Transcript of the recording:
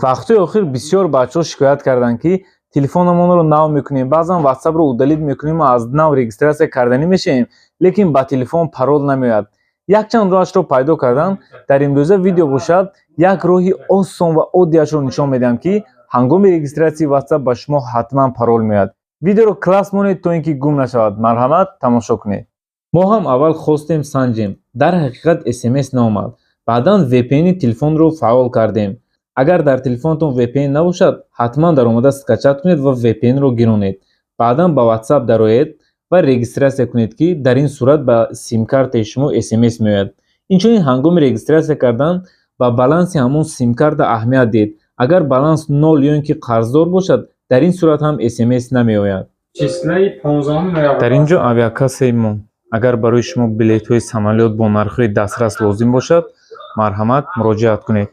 Вақтҳои охир бисёр бачаҳо шикоят карданд, ки телефономонро нав мекунем, баъзан ватсапро удалить мекунем, аз нав регистрация карданӣ мешавем, лекин ба телефон парол намеояд. Якчанд роҳашро пайдо кардан. Дар имрӯза видео бошад, як роҳи осон ва оддиашро нишон медиҳам, ки ҳангоми регистратсияи ватсап ба шумо ҳатман парол меояд. Видеоро класс монед, то ин ки гум нашавад. Марҳамат, тамошо кунед. Мо ҳам аввал хостем санҷем, дар ҳақиқат смс наомад. Баъдан VPN телефонро фаъол кардем. Агар дар телефонатон VPN набошад, ҳатман даромада скачать кунед ва VPN-ро гиронед. Баъдан ба WhatsApp дароед ва регистрация кунед, ки дар ин сурат ба симкартаи шумо смс меояд. Инчунин ҳангоми регистрация кардан ба баланси ҳамон симкарта аҳамият диҳед. Агар баланс нол ё ин ки қарздор бошад, дар ин сурат ҳам смс намеояд. Числаи 15 ноябр. Дар ин ҷо авиакассаи мо. Агар барои шумо билетҳои самолёт бо нархҳои дастрас лозим бошад, марҳамат, муроҷиат кунед.